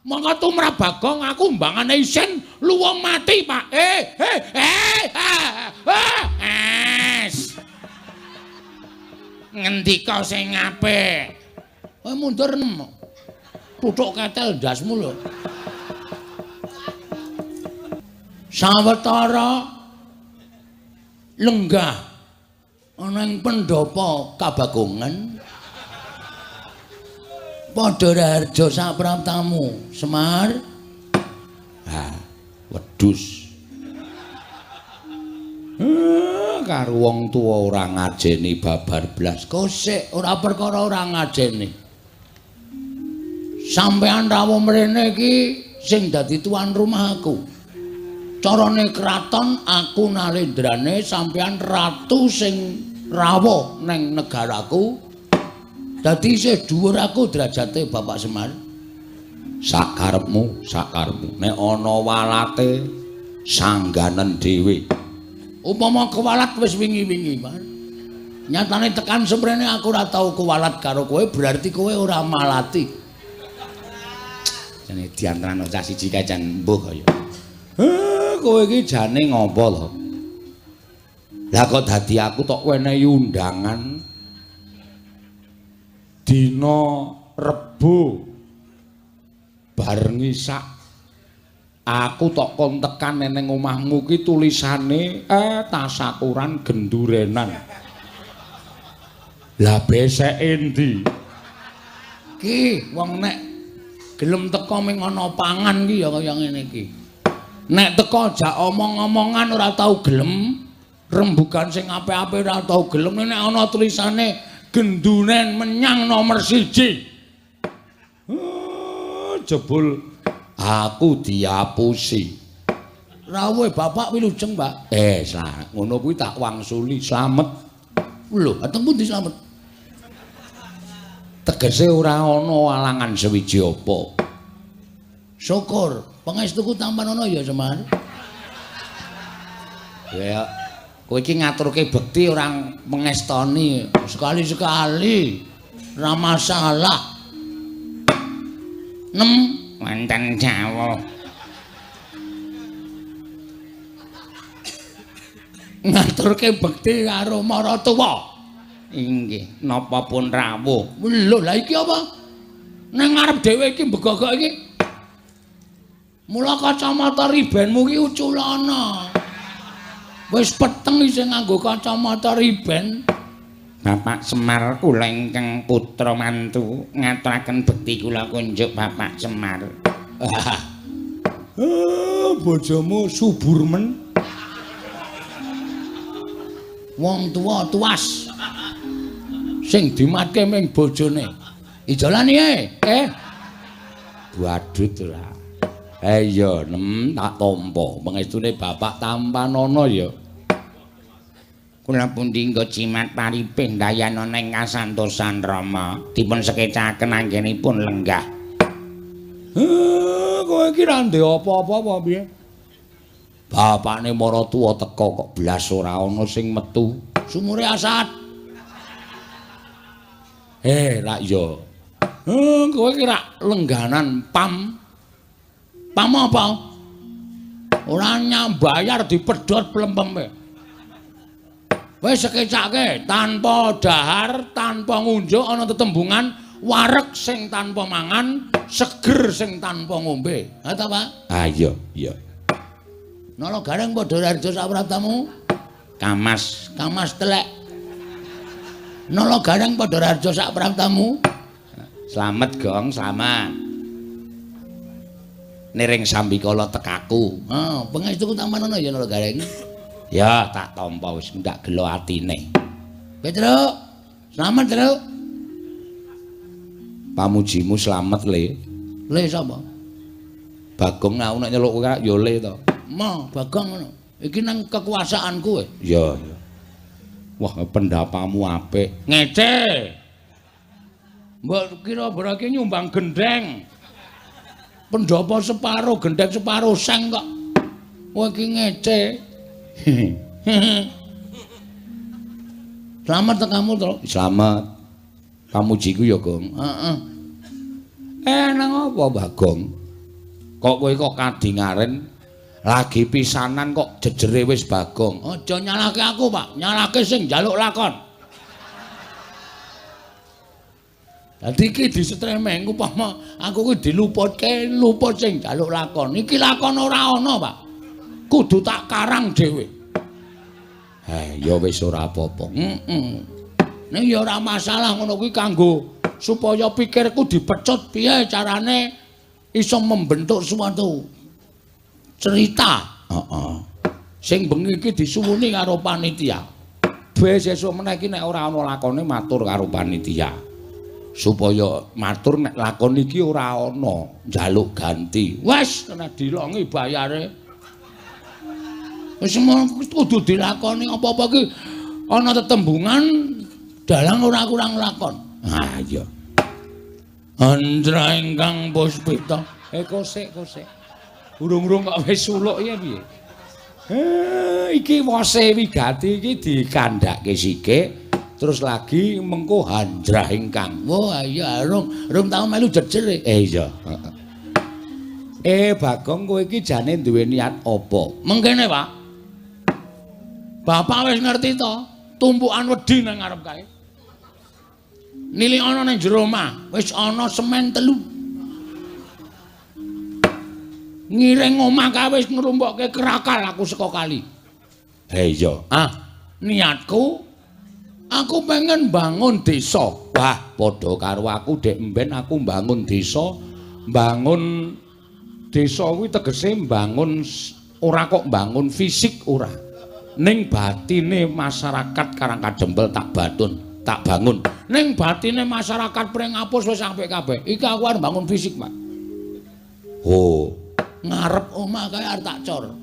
Mongko tumrap Bagong aku mbangane isin luwung mati, Pak. Es. Ngendika sing apik. Kowe mundur nem. Tutuk ketel ndasmu lho. Sawetara lenggah ana ing pendhapa Kabagongan. Padha raharja sapraptamu, Semar. Ha, wedhus. Karo wong tuwa ora ngajeni babar blas. Kosek ora perkara ora ngajeni. Sampeyan rawuh mrene iki sing dadi tuan rumah aku. Carane kraton aku nalendrane, sampeyan ratu sing rawuh neng negaraku. Dadi isih dhuwur aku derajate Bapak Semar. Sakarepmu, sakarepmu. Nek ana walate sangganen dhewe. Upama kewalat wis wingi-wingi, Mas. Nyatane tekan semrene aku ora tau kewalat karo kowe, berarti kowe ora malati. Jane diantarane cah siji kae jan mbuh kaya. Kowe iki jane ngopo to? Lah kok dadi aku tok wenehi undangan dina Rebo bar ngisak aku tok kon tekan neng omahmu ki tulisane tasakuran gendurenan. Lah beseke endi? Ki wong nek gelem teko ming ana pangan ki ya kaya ngene iki. Nek teko jak omong-omongan ora tau gelem, rembugan sing apik-apik ora tau gelem, nek ana tulisane genduren menyang nomor 1. Jebul aku diapusi. Rawuhe bapak wilujeng, Pak. Ngono kuwi tak wangsuli slamet. Lho, ateng pundi slamet? Tegese ora ana alangan sewiji apa. Syukur, pangestuku tampan ana ya, Semar. Ya, kowe iki ngaturke bekti ora mengestoni. Sekali-sekali ora masalah. Nem wonten jawuh. Ngaturke bekti karo maratuwa. Inggih, napa pun rawuh. Lho, lah iki apa? Nang ngarep dhewe iki mbegogok iki. Mula kacamata ribenmu iki uculana. Wis peteng isih nganggo kacamata riben. Bapak Semar kula ingkang putra mantu ngaturaken bekti kula kunjuk Bapak Semar. Bojomu subur men. Wong tuwa tuas. Sing dimatke ming bojone. Ijolan iki, Badut ora. Iya, nem tak tampa. Pangestune Bapak tampanana ya. Kula pundi nggo jimat paripih ndayana ing kasantosan Rama dipun sekecaken anggenipun lenggah. Kowe iki ra ndek apa-apa apa piye? Bapakne maratuwa teka kok blas ora ana sing metu. Sumure asat. Rak ya. Kowe iki rak lengganan pam. Pam apa? Ora nyambayar dipedhot plempeme. Wis sekecake tanpa dahar, tanpa ngunjuk ana tetembungan wareg sing tanpa mangan, seger sing tanpa ngombe. Ha ta, Pak? Ah iya, iya. Nala gareng padha raharja sapraptamu? Kamas, kamas telek. Nala gareng padha raharja sapraptamu? Slamet, Gong, slamet. Niring sambikala tekaku. Ah, pangestuku tampanana ya Nala Gareng. Ya, tak tampa wis ndak gelo atine. Petruk, slamet, Truk. Pamujimu slamet, Le. Le sapa? Bagong aku nek nyeluk kowe ya Le to. Ma, Bagong ngono. Iki nang kekuasaanku kowe. Iya, iya. Wah, pendapamu apik. Ngece. Mbok kira berarti nyumbang gendheng. Pendhapa separo, gendheng separo seng kok. Kowe iki ngece. Slamet tekamu, Truk. Slamet. Pamujiku ya, Gong. Heeh. Nang apa, Bagong? Kok kowe kok kadingaren lagi pisanan kok jejere wis Bagong. Aja nyalahke aku, Pak. Nyalahke sing njaluk lakon. Dadi iki disetremeng upama aku kuwi diluputke, luput sing njaluk lakon. Iki lakon ora ana, Pak. Kudu tak karang dhewe. Ya wis ora apa-apa. Heeh. Ning ya ora masalah ngono kuwi kanggo supaya pikirku dipecut piye carane iso membentuk suatu cerita. Heeh. Sing bengi iki disuwuni karo panitia. Besok meneh iki nek ora ana lakone matur karo panitia. Supaya matur nek lakon iki ora ana, njaluk ganti. Wes kena dilongi bayare. Wis kudu dilakoni apa-apa iki ana tetembungan dalang ora kurang lakon. Ah iya. Andra ingkang puspita. Kosek kosek. Urung-urung kok wis suluk ya piye? Iki wose wigati iki dikandhake sithik terus lagi mengko handrah ingkang. Wah iya rung tau melu jejer. Iya. Bagong kowe iki jane duwe niat apa? Mengkene, Pak. Bapak wis ngerti to, tumpukan wedi nang ngarep kae. Nili ana nang jero omah, wis ana semen 3. Ngiring omah kae wis ngrumpokke krakal aku saka kali. Iya. Ah, niatku aku pengen bangun desa. Wah, padha karo aku dek mben aku bangun desa. Bangun desa kuwi tegese bangun ora kok bangun fisik ora. Ning batine masyarakat Karangkadempel tak batun, tak bangun. Ning batine masyarakat Pringapus wis apik kabeh. Iki aku arep bangun fisik, Pak. Oh, ngarep omah kae arep tak cor.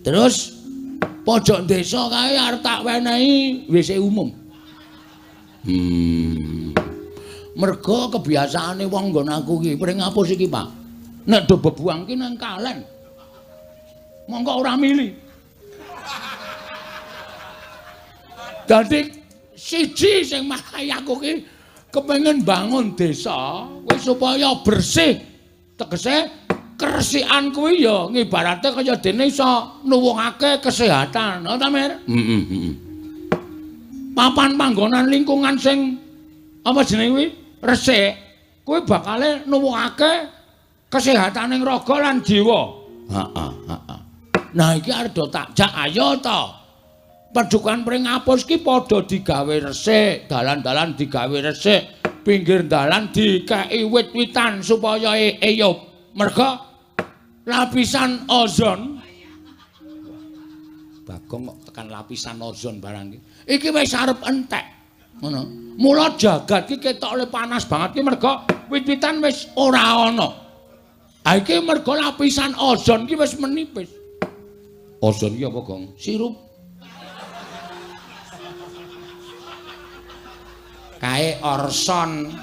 Terus pojok desa kae arep tak wenehi WC umum. Mergo kebiasaane wong nggon aku iki Pringapus iki, Pak. Nek do bebuang ki nang kalen. Monggo ora mili. Dadi siji sing marai aku ki kepengin bangun desa kuwi supaya bersih. Tegese keresikan kuwi ya ngibarate kaya dene iso nuwuhake kesehatan, ngono ta, Mir? Heeh. Papan panggonan lingkungan sing apa jenenge kuwi? Resik, kuwi bakale nuwuhake kesehataning raga lan jiwa. Heeh, heeh. Nah iki arep do tak jak ayo to. Padukan Pringapus ki padha digawe resik, dalan-dalan digawe resik, pinggir dalan dikeki wit-witan supaya eyup. Merga lapisan ozon. Bagong kok tekan lapisan ozon barang iki. Iki wis arep entek. Ngono. Mula jagat ki ketok le panas banget ki merga wit-witan wis ora ana. Ha iki merga lapisan ozon ki wis menipis. Ozon ki apa, Gong? Sirup. Kae orson.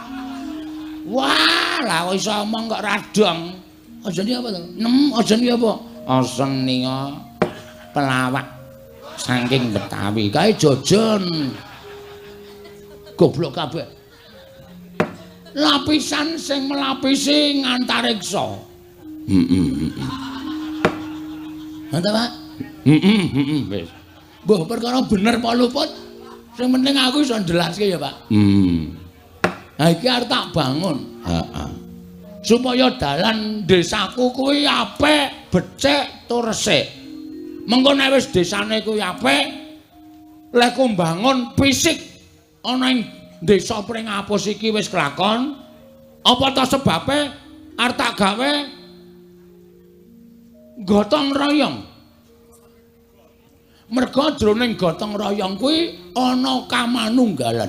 Wah, lah kok iso omong kok radong. Ozon ki apa to? Nem, ozon ki apa? Ozon nika pelawak saking Betawi. Kae jojon. Goblok kabeh. Lapisan sing melapisi ngantariksa. Heeh. Ngono ta, Pak? Heeh, wis. Mbah perkara bener apa luput? Sing penting aku iso njelaske ya, Pak. Nah iki arep tak bangun. Heeh. Supaya dalan desaku kuwi apik, becik tur resik. Mengko nek wis desane kuwi apik, lek ku mbangun fisik ana ing desa Pringapus iki wis kelakon, apa ta sebabe arep tak gawe gotong royong. Merga jroning gotong royong kuwi ana kamanunggalan.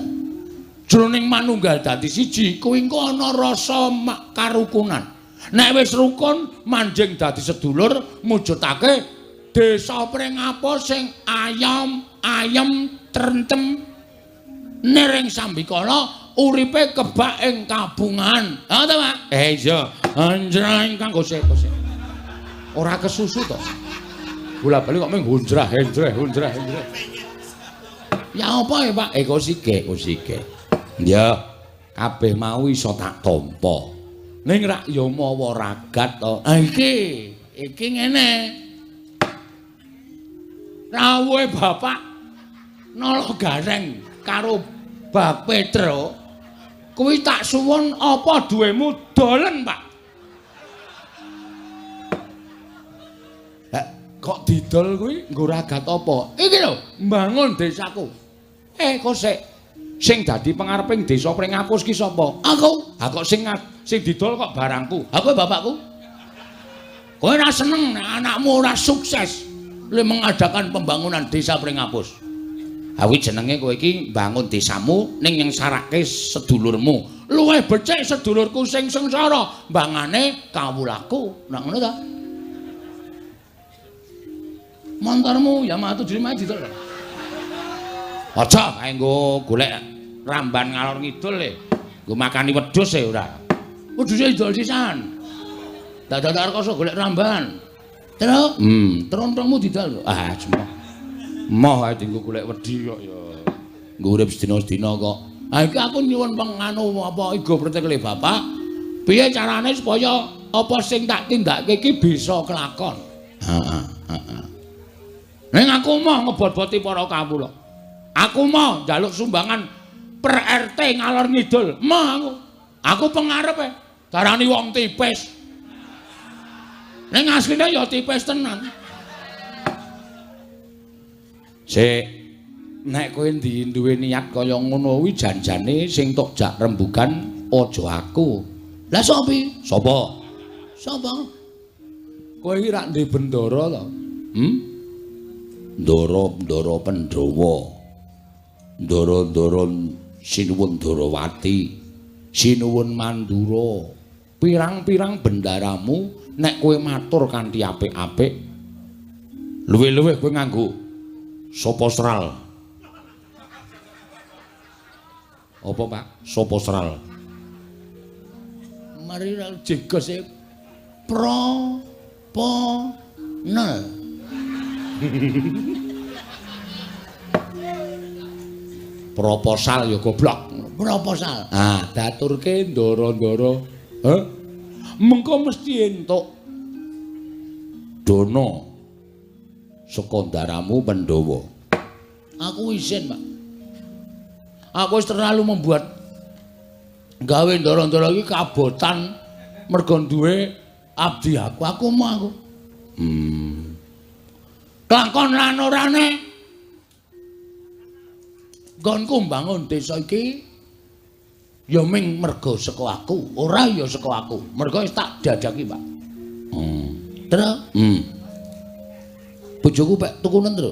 Jroning manunggal dadi siji kuwi engko ana rasa karukunan. Nek wis rukun manjing dadi sedulur mujudake desa Pringapus sing ayom, ayem, trentem nering sambikala uripe kebak ing kabungan. Ha ta, Pak? Iya. Anjrah ingkang gosek-gosek. Ora kesusu to. Bola-bali kok mung hunjrah, henjreh, hunjrah, henjreh. Ya apa ya, Pak? Kosike, kosike. Ya, kabeh mau iso tak tampa. Ning rak ya mawa ragat to. Ha iki, iki ngene. Rawuhe Bapak Nala Gareng karo Bak Petro kuwi tak suwun apa duwemu dolen, Pak. Kok didol kuwi nggo ragat apa? Iki lho, mbangun desaku. Kok sik sing dadi pengareping desa Pringapus ki sapa? Aku. Ha kok sing didol kok barangku. Ha kowe bapakku. Kowe ora seneng nek anakmu ora sukses le mengadakan pembangunan desa Pringapus. Ha kuwi jenenge kowe iki mbangun desamu ning nyengsarake sedulurmu. Luwih becik sedulurku sing sengsara mbangane kawulaku. Nah ngono ta? Montormu Yamaha 75 didol. Aja kae nggo golek ramban ngalor ngidul le. Nggo makani wedhus e ora. Wedhuse didol sisan. Dadak rekoso golek ramban. Terus, trontongmu didol. Ah, cuma. Moh ae dienggo golek wedhi kok ya. Nggo urip sedina-sedina kok. Ha iki aku nyuwun penganu apa igo pretekle bapak. Piye carane supaya apa sing tak tindakake iki bisa kelakon? Heeh, heeh. Ning aku moh ngebot-boti para kawula. Aku moh njaluk sumbangan per RT ngalor ngidul. Moh aku. Aku pengarepe darani wong tipis. Ning asline ya tipis tenan. Sik, nek kowe duwe niat kaya ngono kuwi janjane sing tok jak rembugan aja aku. Lah sapa? Sapa? Sapa? Kowe iki rak ndek bendara to? Ndara-ndara Pandhawa. Ndara-ndara Sinuwun Darawati, Sinuwun Mandura. Pirang-pirang bendaramu nek kowe matur kanthi apik-apik, luwih-luwih kowe nganggo sapa sral. Apa, Pak? Sapa sral? Mari jegos e pro po nel. Proposal ya goblok. Proposal. Ah, daturke ndara-ndara. Heh. Mengko mesti entuk dana saka ndaramu Pandhawa. Aku isin, Pak. Aku wis terlalu membuat gawe ndara-ndara iki kabotan mergo duwe abdi aku. Aku mau aku. Kelakon lan orane nggonku mbangun desa iki ya ming mergo saka aku, ora ya saka aku. Mergo wis tak dadaki, Pak. Terus? Bojoku pek tukunen, Tru.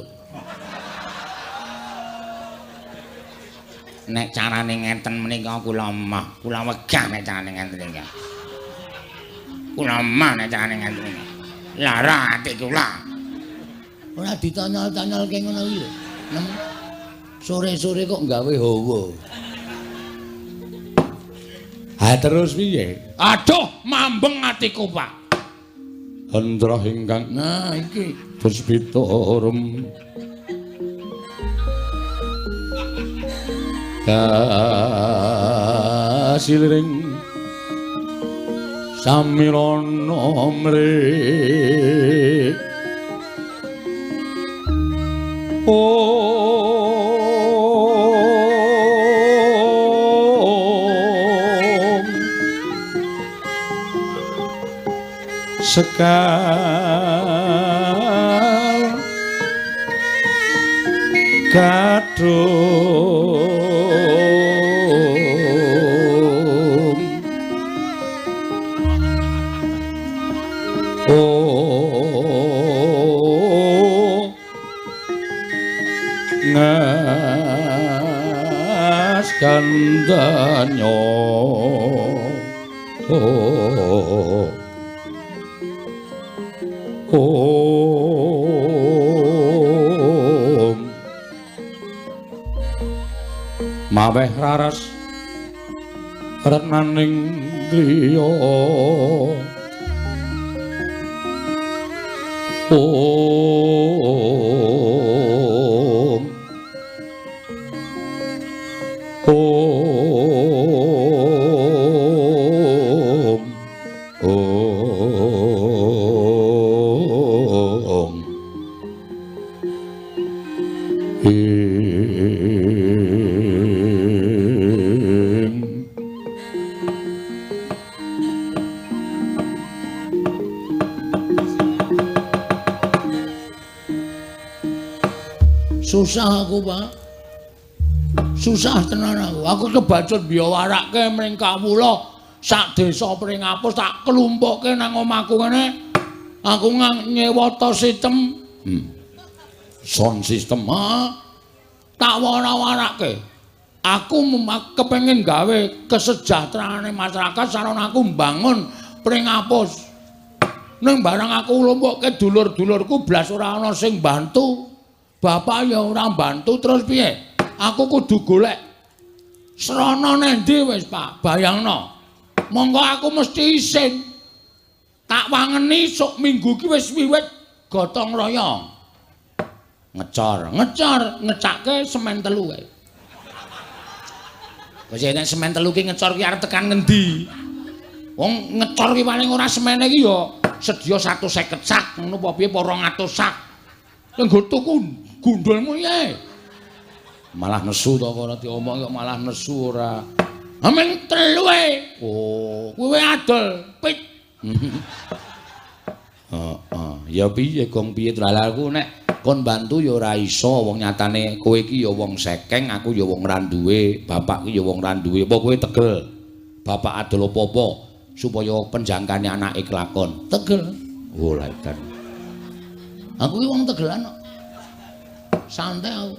Nek carane ngenten menika kula emoh, kula wegah nek carane ngenten iki. Kula emoh nek carane ngenten iki. Lara ati kula. Ora ditanyol-tanyolke ngono iki lho. Sore-sore kok gawe hawa. Ha terus piye? Aduh, mambeng atiku, Pak. Hendra ingkang nah iki puspita rum kasiliring samirana mrik. Om sekal gadung oh ngas kandanyo oh om maweh raras retnaning griya om om Ong ing Susah aku, Pak. Susah tenan aku. Aku kebacut biyawarake mring kawula sak desa Pringapus tak klumpukke nang omahku ngene. Aku nyewa to sistem. Sound system. Ha. Tak wara-warake. Aku kepengin gawe kesejahteraane masyarakat sarana aku mbangun Pringapus. Ning barang aku klumpukke dulur-dulurku blas ora ana sing bantu. Bapak ya ora bantu terus piye? Aku kudu golek srana nendi wis, Pak? Bayangno. Monggo aku mesti isin. Tak wangeni sok minggu ki wis wiwit gotong royong. Ngecor, ngecor, ngecake semen telu kae. Wis nek semen telu ki ngecor ki arep tekan ngendi? Wong ngecor ki paling ora semene ki ya sedya 150 sak ngono apa piye 200 sak. Nggo tuku gundulmu ye. Malah nesu to ora diomong kok malah nesu ora. Amen telu e. Oh, kowe adol pit. Heeh, ya piye gong piye aku nek kon bantu ya ora iso wong nyatane kowe iki ya wong sekeng, aku ya wong ra duwe, bapak ki ya wong ra duwe. Apa kowe tegel? Bapak adol apa-apa supaya penjangkane anake kelakon. Tegel. Oh, lha edan. Aku ki wong tegelan kok. Santai aku.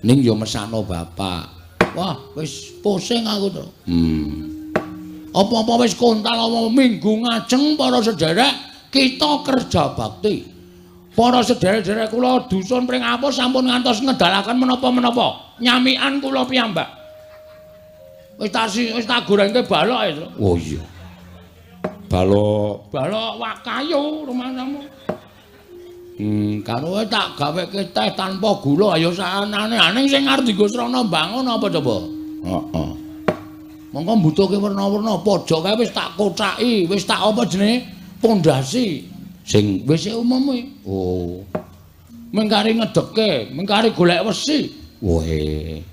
Ning ya mesakno bapak. Wah, wis pusing aku to. Apa-apa wis kontal apa minggu ngajeng para sederek kita kerja bakti. Para sederek-sederek kula dusun Pringapus sampun ngantos ngedalaken menapa-menapa. Nyamikan kula piyambak. Wis tak gorengke balok e, Tru. Oh iya. Balok, balok wak kayu rumahmu. Karo tak gaweke teh tanpa gula ayo saanane. Ning sing arep dienggo srana mbangun apa coba? Heeh. Monggo mbutuhke werna-werna pojok kae wis tak kocaki, wis tak apa jenenge? Pondasi sing wis umum kuwi. Oh. Mengkari ngedeke, mengkari golek wesi. Woe.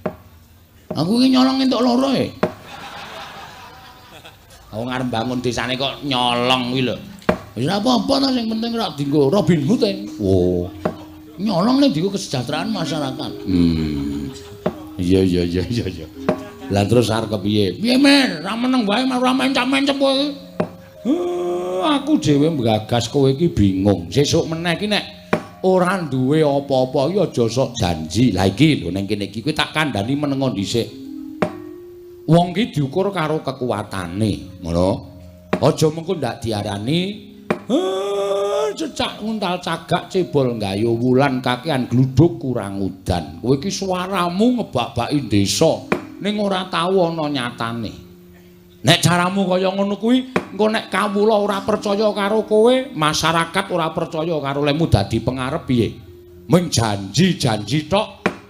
Aku iki nyolong entuk loro e. Aku ngarep bangun desane kok nyolong kuwi lho. Wis ora apa-apa ta sing penting ora dienggo Robin Hood e. Oh. Nyolong ning dienggo kesejahteraan masyarakat. Iya iya iya iya iya. Lah terus arep kepiye? Piye men? Ra meneng wae ora mencap-mencep kowe iki. Aku dhewe nggagas kowe iki bingung. Sesuk meneh iki nek ora duwe apa-apa iki aja sok janji. Lah iki lho ning kene iki kowe tak kandhani menengo dhisik. Wong ki diukur karo kekuatane, ngono. Aja mengko ndak diarani cecak nguntal cagak cebol nggayu wulan kakean gluduk kurang udan. Kowe iki suaramu ngebak-baki desa ning ora tau ana nyatane. Nek caramu kaya ngono kuwi, engko nek kawula ora percaya karo kowe, masyarakat ora percaya karo lemu dadi pengarep piye? Mung janji-janji tok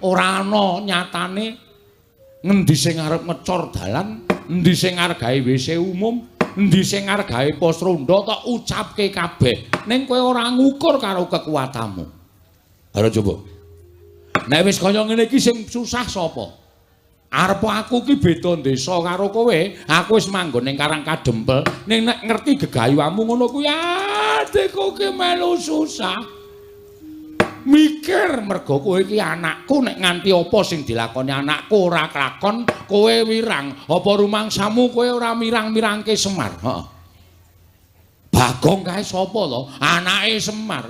ora ana nyatane. Ngendi sing arep ngecor dalan, endi sing arep gawe WC umum, endi sing arep gawe pos ronda tok ucapke kabeh. Ning kowe ora ngukur karo kekuatanmu. Ayo coba. Nek wis kaya ngene iki sing susah sapa? Arep aku ki beda desa karo kowe, aku wis manggon ning Karang Kadempel, ning nek ngerti gegayuhamu ngono kuwi adekku ki melu susah. Mikir mergo kowe iki anakku, nek nganti apa sing dilakoni anakku ora kelakon, kowe wirang. Apa rumangsamu kowe ora mirang-mirangke Semar? Heeh. Bagong kae sapa to? Anake Semar.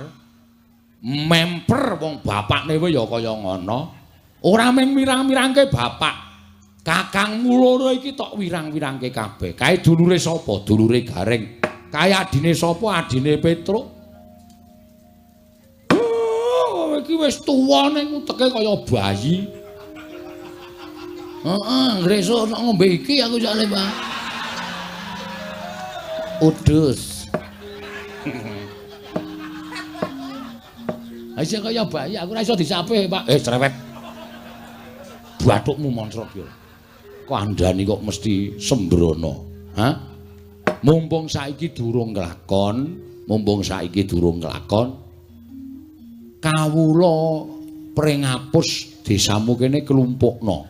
Memper wong bapakne wae ya kaya ngono. Ora mung mirang-mirangke bapak. Kakangmu loro iki tok wirang-wirangke kabeh. Kae dulure sapa? Dulure Gareng. Kae adine sapa? Adine Petruk. Oh, iki wis tuwa ning uteke kaya bayi. Heeh, ngresuk sok ngombe iki aku jane, Pak. Udus. Aja kaya bayi, aku ora iso disape, Pak. Cerewet. Bathukmu moncrot yo. Kandhani kok mesti sembrono. Hah? Mumpung saiki durung kelakon, mumpung saiki durung kelakon, kawula pringapus desamu kene klumpukno.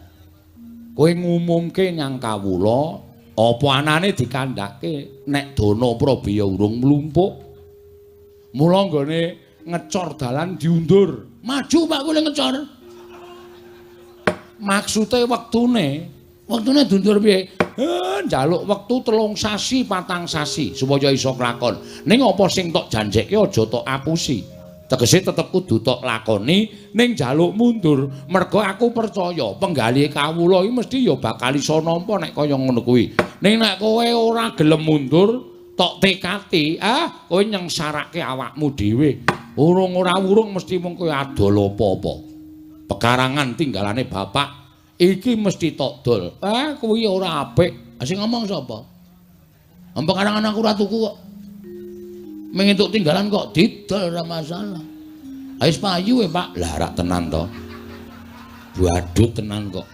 Kowe ngumumke nyang kawula, apa anane dikandhake nek dana prabaya urung mlumpuk. Mula nggone ngecor dalan diundur. Maju Pak kowe ngecor. Maksude wektune, wektune diundur piye? Njaluk wektu 3 sasi, 4 sasi supaya iso kelakon. Ning apa sing tok janjekke aja tok apusi. Tegese tetep kudu tok lakoni ning njaluk mundur. Mergo aku percaya penggalih kawula iki mesti ya bakal iso nampa nek kaya ngono kuwi. Ning nek kowe ora gelem mundur, tok tekati, ah kowe nyengsarake awakmu dhewe. Urung ora urung mesti mung kowe adol apa-apa. Pekarangan tinggalane bapak iki mesti tok dol. Ah kuwi ora apik. Sing ngomong sapa? Pekarangan aku ora tuku kok. Mung entuk tinggalan kok didol ora masalah. Wis payu e, Pak. Lah rak tenan to. Badut tenan kok.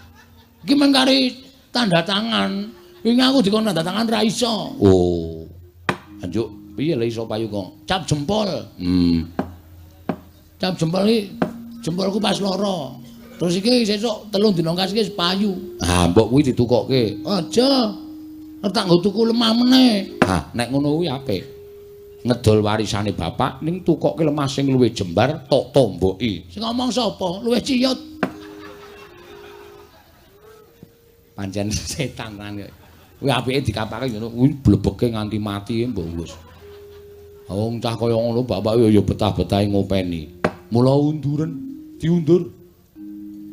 Iki mung kari tanda tangan. Wingi aku dikon tanda tangan ra iso. Oh. Anjuk piye lha iso payu kok? Cap jempol. Cap jempol iki jempolku pas loro. Terus iki sesuk 3 dina kas iki wis payu. Ah, mbok kuwi ditukokke. Aja. Tak nggo tuku lemah meneh. Ah, nek ngono kuwi apik. Ngedol warisane bapak ning tukokke lemah sing luwih jembar tok tomboki. Sing ngomong sapa? Luwih ciyut. Pancen setan tenan kok. Kuwi apike dikapake ngono kuwi blebeke nganti mati mbok wis. Wong cah kaya ngono bapak ya betah-betahe ngopeni. Mula unduren, diundur.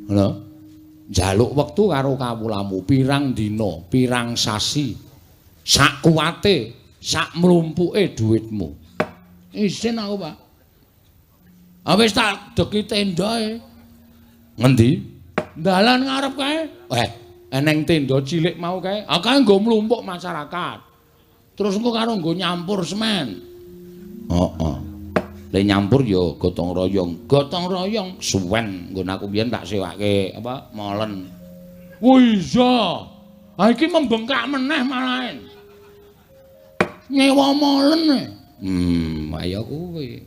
Ngono. Njaluk wektu karo kawulamu pirang dina, pirang sasi. Sak kuwate, sak mlumpuke dhuwitmu. Isin aku, Pak. Ah wis tak deki tendae. Ngendi? Dalan ngarep kae. Eneng tenda cilik mau kae. Ah kae nggo mlumpuk masyarakat. Terus engko karo nggo nyampur semen. Heeh. Le nyampur ya gotong royong. Gotong royong suwen nggon aku biyen tak sewake apa molen. Oh iya. Ha iki membengkak meneh malahan. Nyewa molen. Ayo kuwi.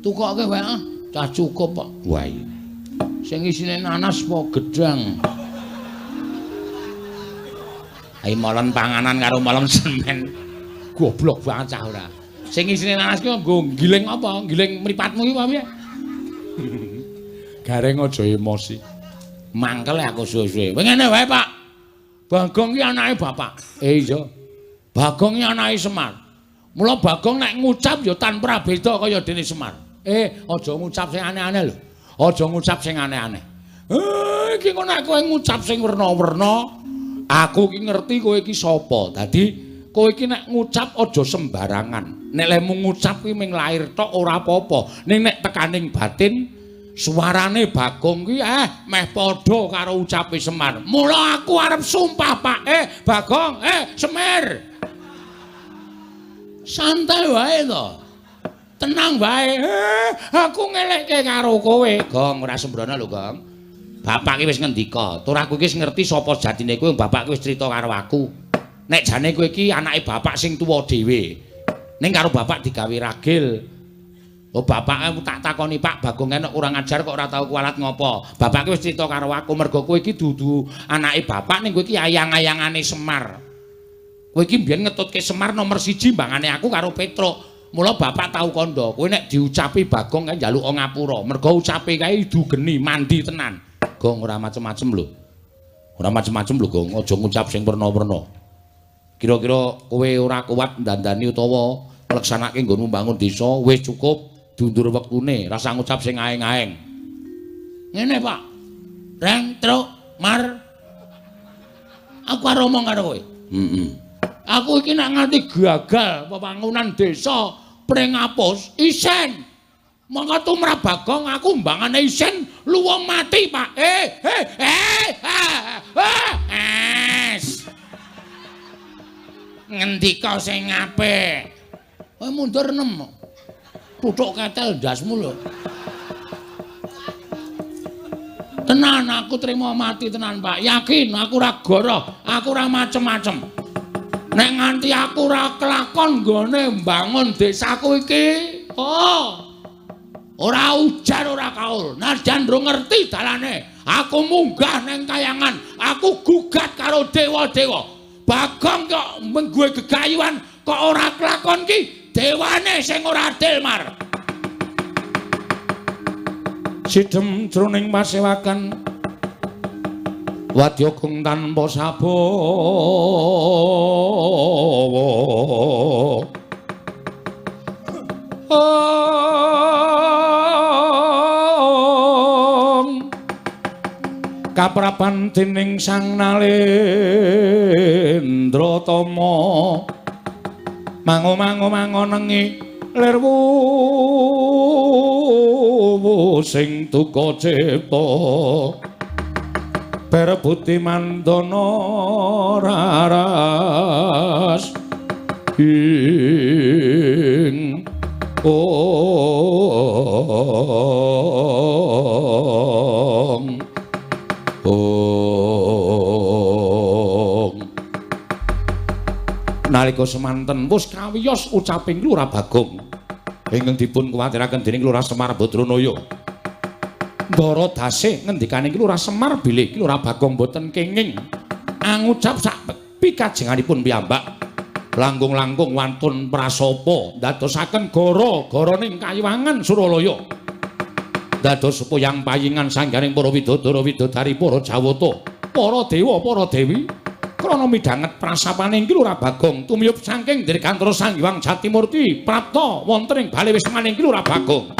Tukoke wae ah, cah cukup kok. Wah iya. Sing isine nanas apa gedang? Ayo molen panganan karo molen semen. Goblok banget cah ora. Sing isine nanas ki nggo giling apa? Giling mripatmu ki apa piye? Gareng aja emosi. Mangkel aku suwe-suwe. Kowe ngene wae, Pak. Bagong ki anake bapak. Iya. Bagong ki anake Semar. Mula Bagong nek ngucap ya tanpa beda kaya dene Semar. Aja ngucap sing aneh-aneh lho. Aja ngucap sing aneh-aneh. Iki kok nek kowe ngucap sing werna-werna, aku ki ngerti kowe iki sapa. Dadi kowe iki nek ngucap aja sembarangan. Nek lemu ngucap kuwi mung lair tok ora apa-apa. Ning nek tekaning batin suarane Bagong kuwi meh padha karo ucape Semar. Mula aku arep sumpah, Pak. Bagong, Semir. Santai wae to. Tenang wae. Aku ngelekke karo kowe. Gong, ora sembrono lho, Gong. Bapak ki wis ngendika, tur aku iki wis ngerti sapa jatine kowe, bapak ki wis crita karo aku. Nek jane kowe iki anake bapak sing tuwa dhewe. Ning karo bapak digawe ragil. Oh bapak tak takoni, Pak Bagong enek kurang ajar kok ora tau kualat ngopo. Bapak ki wis crita karo aku mergo kowe iki dudu anake bapak ning kowe iki ayang-ayangane Semar. Kowe iki mbiyen ngetutke Semar nomor 1 mbangane aku karo Petruk. Mula bapak tau kandha, kowe nek diucapi Bagong kae njaluk ngapura. Mergo ucape kae idu geni mandi tenan. Gong ora macem-macem lho. Ora macem-macem lho, Gong. Aja ngucap sing werna-werna. Kira-kira kowe ora kuat ndandani utawa ngleksanake nggonmu mbangun desa, wis cukup diundur wektune, rasa ngucap sing aeng-aeng. Ngene, Pak. Reng, truk, mar. Aku arep omong karo kowe. Heeh. Aku iki nek nganti gagal pembangunan desa Pringapus, isen. Mongko tumrap Bagong aku mbangane isen luwung mati, Pak. Es. Ngendika sing apik. Kowe mundur 6. Tutuk ketel ndasmu lho. Tenan aku trimo mati tenan, Pak. Yakin aku ora goroh, aku ora macem-macem. Nek nganti aku ora kelakon nggone mbangun desaku iki, oh. Ora ujar ora kaul, najan ndro ngerti dalane. Aku munggah neng kayangan, aku gugat karo dewa-dewa. Bagong kok menggue gegayuhan kok ora kelakon ki, dewane sing ora adil Mar. Sidhem jroning pasewakan wadya gong tanpa sabawa. Kaprapan dening Sang Nalendra Tama mango-mango mangonengi lir wuwu sing duka cipta berebuti mandana raras ing ong ong. Nalika semanten wis kawiyos ucaping Lurah Bagong ingkang dipun kuwatiraken dening Lurah Semar Badranaya. Ndara dase ngendikane Lurah Semar bilih Lurah Bagong boten kenging angucap sak pikajenganipun piyambak. Langkung-langkung wantun prasapa ndadosaken gara-garaning kayiwangan Suralaya. Dados puyang payingan sangganing para widodara widodari para jawata, para dewa, para dewi krana midhanget prasapane Lurah Bagong tumiyup saking dirgantara Sang Hyang Jatimurti prapta wonten ing bale wismaning Lurah Bagong.